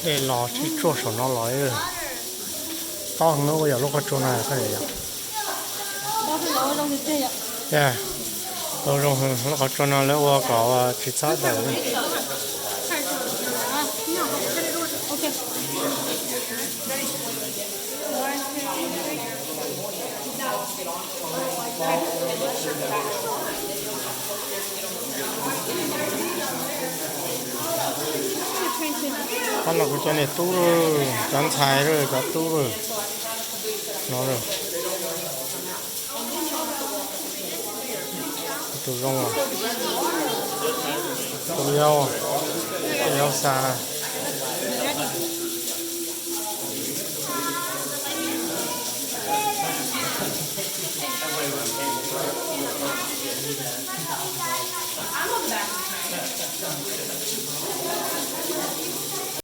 Dej los tsis tsuag saum no los. Tob heev ua yog lub qhov tsua no yog. Zoo, lub qhov tsua no lawv ua kom tsis txhob daws. Qhov no kuv cov niam tub, cov ntxhais, cov tub no. Tus zoo, tus yau, tus yau xav.